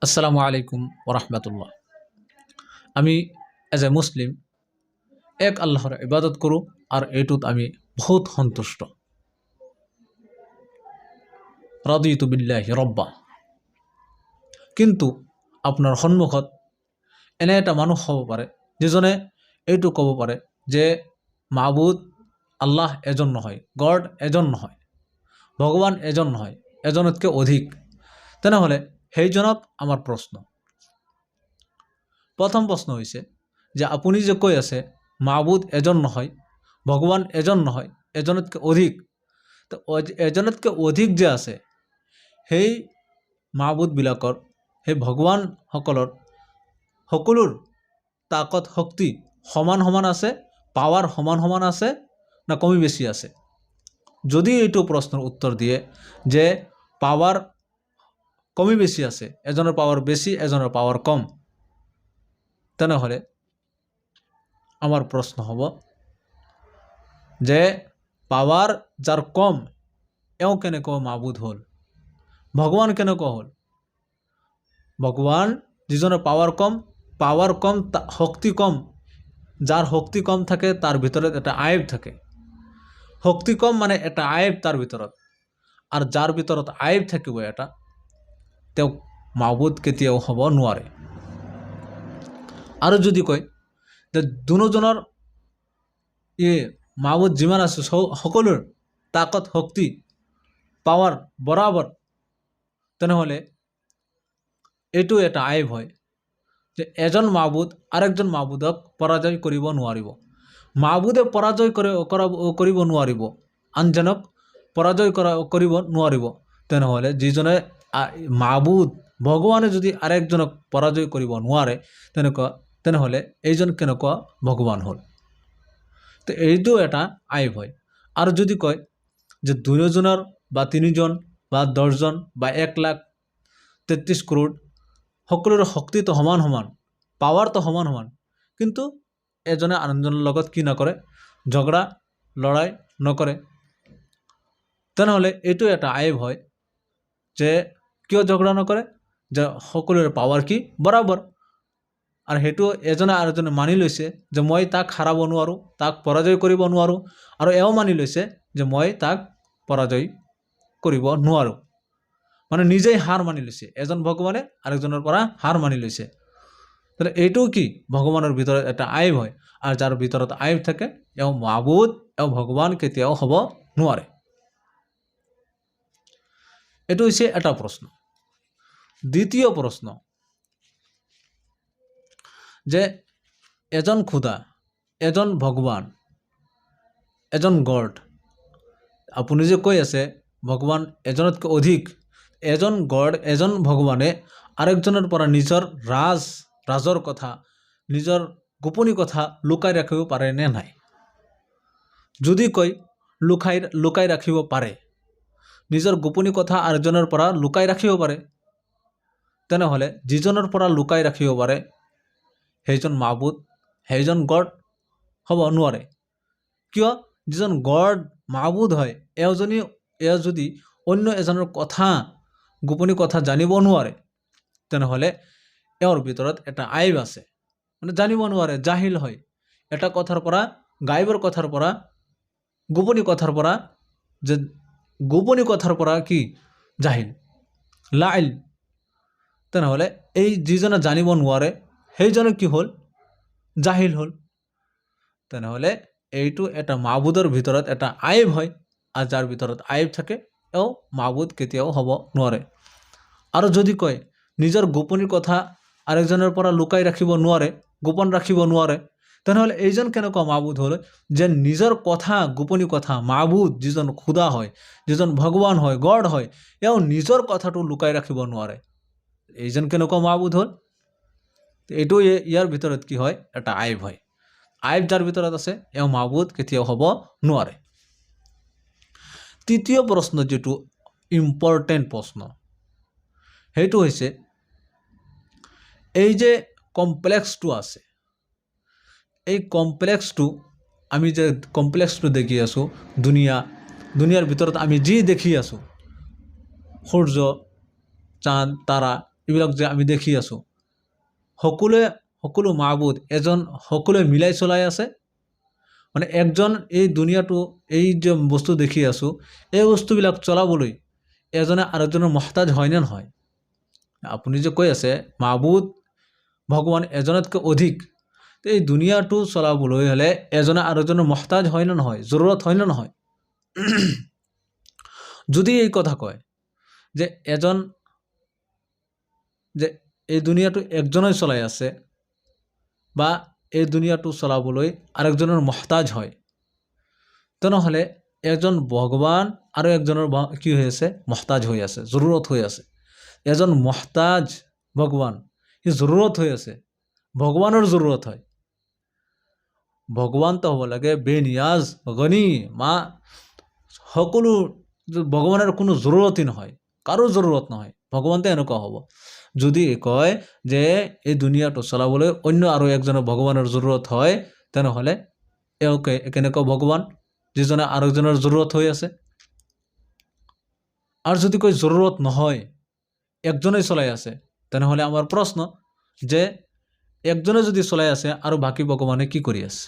আসসালামু আলাইকুম ওৰহমতুল্লাহ। আমি এজ এ মুছলিম এক আল্লাহৰ ইবাদত কৰোঁ আৰু এইটোত আমি বহুত সন্তুষ্ট। رضيت بالله ربا। কিন্তু আপোনাৰ সন্মুখত এনে এটা মানুহ হ'ব পাৰে, যিজনে এইটো ক'ব পাৰে যে মাবুদ আল্লাহ এজন নহয়, গড এজন নহয়, ভগৱান এজন নহয়, এজনতকৈ অধিক। তেনেহ'লে সেইজনক আমাৰ প্ৰশ্ন, প্ৰথম প্ৰশ্ন হৈছে যে আপুনি যে কৈ আছে মাবুদ এজন নহয়, ভগৱান এজন নহয়, এজনতকৈ অধিক, তো এজনতকৈ অধিক যে আছে, সেই মাবুদবিলাকৰ, সেই ভগৱানসকলৰ সকলোৰ তাকত শক্তি সমান সমান আছে, পাৱাৰ সমান সমান আছে না কমি বেছি আছে? যদি এইটো প্ৰশ্নৰ উত্তৰ দিয়ে যে পাৱাৰ কমি বেছি আছে, এজনৰ পাৱাৰ বেছি, এজনৰ পাৱাৰ কম, তেনেহ'লে আমাৰ প্ৰশ্ন হ'ব যে পাৱাৰ যাৰ কম, এওঁ কেনেকুৱা মাবুদ হ'ল? ভগৱান কেনেকুৱা হ'ল? ভগৱান যিজনৰ পাৱাৰ কম, শক্তি কম, যাৰ শক্তি কম থাকে, তাৰ ভিতৰত এটা আয়েব থাকে। শক্তি কম মানে এটা আয়েব তাৰ ভিতৰত। আৰু যাৰ ভিতৰত আয়েব থাকিব এটা, তেওঁক মাবুদ কেতিয়াও হ'ব নোৱাৰে। আৰু যদি কয় যে দুজনৰ ই মাবুদ যিমান আছে, সকলোৰ তাকত শক্তি পাৱাৰ বৰাবৰ, তেনেহ'লে এইটো এটা আয়েব হয় যে এজন মাবুদ আৰেকজন মাবুদক পৰাজয় কৰিব নোৱাৰিব। মাবুদে পৰাজয় কৰিব নোৱাৰিব, আনজনক পৰাজয় কৰিব নোৱাৰিব। তেনেহ'লে যিজনে মাবুদ ভগৱানে যদি আৰেকজনক পৰাজয় কৰিব নোৱাৰে তেনেকুৱা, তেনেহ'লে এইজন কেনেকুৱা ভগৱান হ'ল? তো এইটো এটা আইব হয়। আৰু যদি কয় যে দুয়োজনৰ বা তিনিজন বা 10জন বা 1 লাখ 33 কৰোৰ সকলোৰে শক্তিটো সমান সমান, পাৱাৰটো সমান সমান, কিন্তু এজনে আনজনৰ লগত কি নকৰে? ঝগৰা লৰাই নকৰে। তেনেহ'লে এইটো এটা আইব হয় যে কিয় ঝগৰা নকৰে? যে সকলোৰে পাৱাৰ কি বৰাবৰ আৰু সেইটো এজনে আৰু এজনে মানি লৈছে যে মই তাক হাৰাব নোৱাৰোঁ, তাক পৰাজয় কৰিব নোৱাৰোঁ, আৰু এওঁ মানি লৈছে যে মই তাক পৰাজয় কৰিব নোৱাৰোঁ। মানে নিজেই হাৰ মানি লৈছে। এজন ভগৱানে আৰেকজনৰ পৰা হাৰ মানি লৈছে। তাহলে এইটোও কি ভগৱানৰ ভিতৰত এটা আইব হয়। আৰু যাৰ ভিতৰত আইব থাকে, এওঁ মাবুদ, এওঁ ভগৱান কেতিয়াও হ'ব নোৱাৰে। এইটো হৈছে এটা প্ৰশ্ন। দ্বিতীয় প্ৰশ্ন যে এজন খোদা, এজন ভগৱান, এজন গড, আপুনি যে কৈ আছে ভগৱান এজনতকৈ অধিক, এজন গড, এজন ভগৱানে আৰেকজনৰ পৰা নিজৰ ৰাজৰ কথা, নিজৰ গোপনী কথা লুকাই ৰাখিব পাৰে নে নাই? যদি কয় লুকাই লুকাই ৰাখিব পাৰে, নিজৰ গোপনী কথা আৰেকজনৰ পৰা লুকাই ৰাখিব পাৰে, তেনেহ'লে যিজনৰ পৰা লুকাই ৰাখিব পাৰে, সেইজন মাবুদ, সেইজন গড হ'ব নোৱাৰে। কিয়? যিজন গড মাবুদ হয়, এওঁ যদি অন্য এজনৰ কথা, গোপনী কথা জানিব নোৱাৰে, তেনেহ'লে এওঁৰ ভিতৰত এটা আইব আছে। মানে জানিব নোৱাৰে, জাহিল হয় এটা কথাৰ পৰা, গাইবৰ কথাৰ পৰা, গোপনী কথাৰ পৰা, যে গোপনী কথাৰ পৰা কি জাহিল লাইল। তেনেহ'লে এই যিজনে জানিব নোৱাৰে, সেইজনে কি হ'ল? জাহিল হ'ল। তেনেহ'লে এইটো এটা মাবুদৰ ভিতৰত এটা আইব হয়। আৰু যাৰ ভিতৰত আইব থাকে, এওঁ মাবুদ কেতিয়াও হ'ব নোৱাৰে। আৰু যদি কয় নিজৰ গোপনী কথা আৰেকজনৰ পৰা লুকাই ৰাখিব নোৱাৰে, গোপন ৰাখিব নোৱাৰে, তেনেহ'লে এইজন কেনেকুৱা মাবুদ হ'ল যে নিজৰ কথা, গোপনী কথা, মাবুদ যিজন খুদা হয়, যিজন ভগৱান হয়, গড হয়, এওঁ নিজৰ কথাটো লুকাই ৰাখিব নোৱাৰে, এইজন কেনেকুৱা মাবুদ হ'ল? এইটো ইয়াৰ ভিতৰত কি হয়? এটা আইব হয়। আইব যাৰ ভিতৰত আছে, এওঁ মাবুদ কেতিয়াও হ'ব নোৱাৰে। তৃতীয় প্ৰশ্ন, যিটো ইম্পৰ্টেণ্ট প্ৰশ্ন, সেইটো হৈছে এই যে কমপ্লেক্সটো আছে, এই কমপ্লেক্সটো, আমি যে কমপ্লেক্সটো দেখি আছোঁ, দুনিয়াৰ ভিতৰত আমি যি দেখি আছোঁ, সূৰ্য, চাঁদ, তাৰা। এইবিলাক যে আমি দেখি আছোঁ, সকলোৱে সকলো মাবুদ এজন সকলোৱে মিলাই চলাই আছে। মানে একজন এই দুনিয়াটো, এই যে বস্তু দেখি আছোঁ, এই বস্তুবিলাক চলাবলৈ এজনে আৰু এজনৰ মহতাজ হয়নে নহয়? আপুনি যে কৈ আছে মাবুদ ভগৱান এজনতকৈ অধিক, এই দুনিয়াটো চলাবলৈ হ'লে এজনে আৰু এজনৰ মহতাজ হয় নে নহয়, জৰুৰত হয় নে নহয়? যদি এই কথা কয় যে এজন যে এই দুনিয়াটো একজনে চলাই আছে বা এই দুনিয়াটো চলাবলৈ আৰেকজনৰ মহতাজ হয়, তেনেহ'লে এজন ভগৱান আৰু একজনৰ কি হৈ আছে? মহতাজ হৈ আছে, জৰুৰত হৈ আছে। এজন মহতাজ ভগৱান, সি জৰুৰত হৈ আছে, ভগৱানৰ জৰুৰত হয়। ভগৱানটো হ'ব লাগে বেনিয়াজ, গনি, মা সকলো ভগৱানৰ কোনো জৰুৰতেই নহয়, কাৰো জৰুৰত নহয়। ভগৱানটো এনেকুৱা হ'ব। যদি কয় যে এই দুনিয়াটো চলাবলৈ অন্য আৰু একজনৰ ভগৱানৰ জৰুৰত হয়, তেনেহ'লে এওঁ কেনেকুৱা ভগৱান যিজনে আৰু একজনৰ জৰুৰত হৈ আছে? আৰু যদি কয় জৰুৰত নহয়, একজনেই চলাই আছে, তেনেহ'লে আমাৰ প্ৰশ্ন যে একজনে যদি চলাই আছে আৰু বাকী ভগৱানে কি কৰি আছে?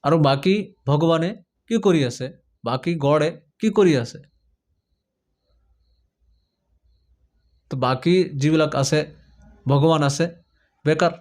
আৰু বাকী ভগৱানে কি কৰি আছে? বাকী গডে কি কৰি আছে? তো বাকী যিবিলাক আছে ভগৱান আছে, বেকাৰ।